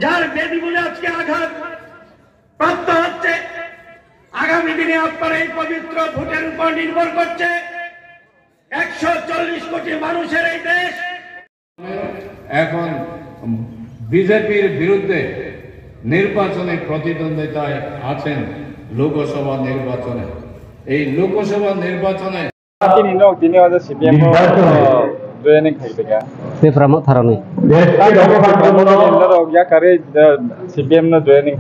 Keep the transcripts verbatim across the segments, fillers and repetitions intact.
যার বেদী বলে আজকে আঘাত প্রাপ্ত হচ্ছে। আগামী দিনে আপনার এই পবিত্র ভোটের উপর নির্ভর করছে একশো চল্লিশ কোটি মানুষের এই দেশ। এখন বিজেপির বিরুদ্ধে নির্বাচনে প্রতিদ্বন্দ্বিতায় আছেন লোকসভা নির্বাচনে। এই লোকসভা নির্বাচনে Tini no, tini o C P M o joining khai tega. Te pramo tharani. Tini no ya kare C P M no joining.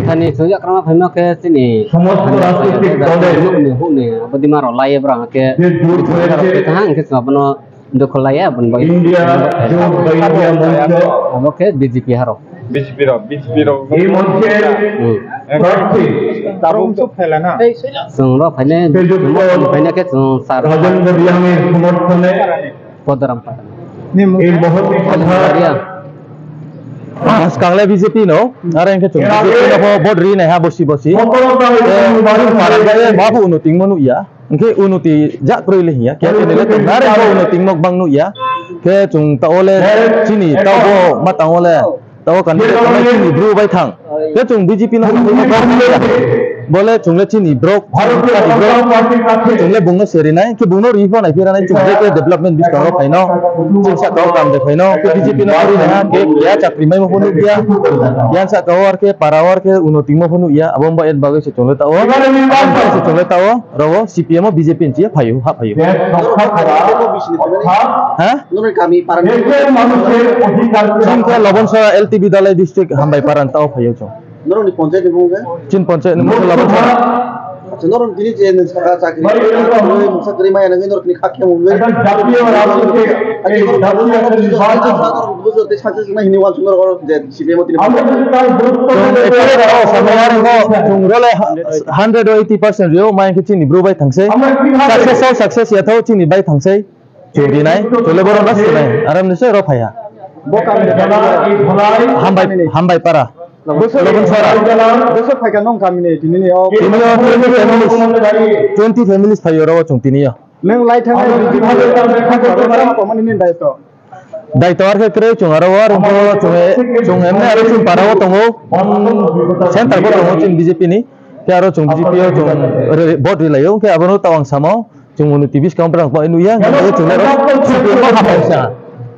Thani so ya krama phaima ke tini. সমস্ত রাজনৈতিক দলের Hukni, hukni, abadi maro lai bra ke. যে জোট হয়েছে Kahang ke sabno Dukhu laiya aboni bagwi. India Jot ba India Moncho. Abo khe B J P haro. B J P rok, B J P rok. এই মঞ্চের Hmm. প্রার্থী Tabuk chwng rok phainai khe chwng sir Rajendra রিয়াংয়ের সমর্থনে Podoram Pata. এই মহতী সভা Ria. Swkang le B J P no, are hwnkhe chwng B J P no pho vote rinai ha bosi bosi. সফলতা এবং নির্বাচন Para gare babu uno tingmo nukya. Hwnkhe unuti jak kwrwi le hinya, kya chini le tong nare bo unuti nok bang nukya. Khe chwng ta ole chini ta bo ma tang ole ta o kan le tong chini bru bai thang. Khe chwng B J P no bo le chwng le chini brok, chini brok. Chwng le bungno seri nai, khe bungno ri pho nai phira nai chwng je khe development bis tang rok phaino. Chwng sa tao kam de phaino, khe B J P no ri nai ha, khe kya chakri mai mo pho nukya. Yan sa tao ar khe para ar khe unuti mo pho nukya, abo ba en bagwi se chwng le ta o. Abo se chwng le ta o. Rogo C P M o B J P ni chiya phaio, ha phaio. দেশ রক্ষা করা অর্থাৎ Ha? দেশের মানুষের অধিকারকে Chini khe Lobonsora L T B Dalai district Hambai Paran tao phaio chwng. Norokni panchayat ni mung khe? Chini panchayat ni mung khe Lobonsora. Acha norok tini je nang saka chakri. Mungsa kwrwi maya nangwi norok tini khakhe mungwi. একটা জাতীয় রাজনীতি, এই জাতীয় একটা নির্বাচন। Bujor tei sakhe sakna hini wansuk norok je C P M o tini. আমরা যদি তার গুরুত্ব Chwng দিতে একেবারে পারি, rao samaya rao chwng role hundred eighty percent rio mai khe chini bru bai thangsai. Success o success ya thao chini bai thangsai. Chwng rinai, chwle borok no sinai. Aram ni se ro phaiya. Bo kami jala, ei dhalai. Hambai, Hambai para. Bosor, Lobonsora. Bosor phaikha nong kami ni tini ni o. Tini o twenty families, twenty families phaio rao chwng tini o. Nwng lai thangwi Daito ar khe kwrwi chwng aro o, aro chwng, chwng M L A aro chwng para o tongo, center bo tongo chwng B J P ni, khe aro chwng B J P o chwng re-, vote ri laio, khe abono tawang samo chwng mwnwi T V skang brang bai nuya, hwnkhe chwng aro C P M o hapai sa.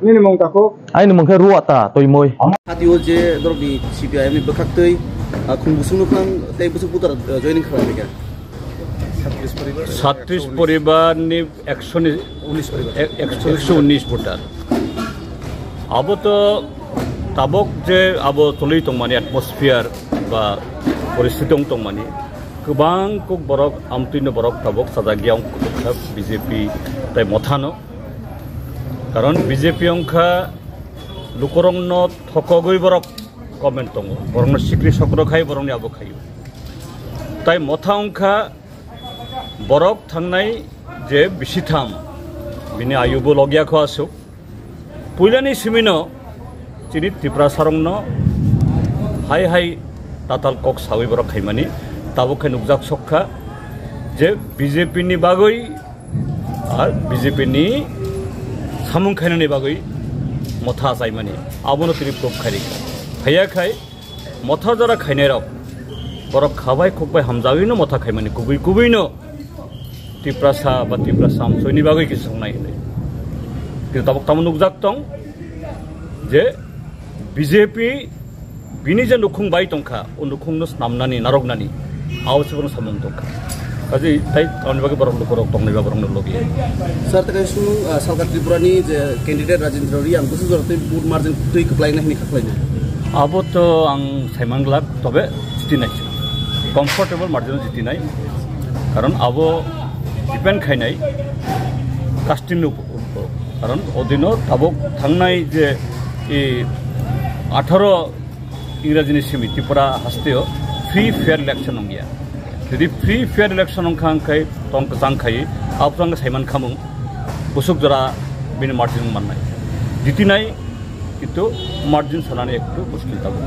Nini mung takhuk? Aini mung khe Ruata Toimoi. Hati o je norokni C P I M ni bwkhaktwi, ah, khung busung no phang tei busuk butar, ah, joining khlai rikha. Sattris poribar ni ekso ni, unis poribar. Ek-, ekso, ekso unis voter. Abo to tabok je abo tolwi tongmani atmosphere ba poristiti wng tongmani, kwbang kuk borok amtwino borok tabok chajak ya wng kha B J P tai Mothano. Karon B J P wng kha lukurokno thokogwi borok comment tongo, borokno sikri sokro khai, borokni abo khaio. Tai Motha wng kha borok thangnai je bisitham, bini ayubo logya kho aswk. Puilani simino chini Tiprasarokno hai hai tatal kok sawi borok khaimani, tabuk khe nukjak sok kha je B J P ni bagwi ar B J P ni samung khainani bagwi Motha achaimani, abono tini proof khai rikha. Phaiya khai Motha jora khainairok, borok khabai khukbai hamjagwino Motha khaimani, kubui kubuino Tiprasa ba Tiprasa amchoini bagwi kisa songnai hinwi. Kintu tabuk tamo nukjak tong je B J P bini je nukhung bai tongkha, o nukhungno snamnani, narwknani, abo se bono samung tongkha. Kaje tai tamni bagwi borok lukurok tongnai ba borokno logi. Sir, takai sunu, ah, Salka Tripura ni je candidate Rajendra Reang, busu jora tei vote margin twi kwplaina hini khaklaina. Abo to ang saiman glak, tobe jitinai. Comfortable margin jitinai. Karon abo depend khainai casting ni upor. Karon odino tabuk thangnai je, e, atharo Ingrajini simi Tripura hasteo free fair election wngya. Jodi free fair election wngkha wngkhai tong kwchang khai, abo wngkha saiman khamung, busuk jora bini margin mannai. Jitinai, kintu margin sanani ektu mushkil tabuk.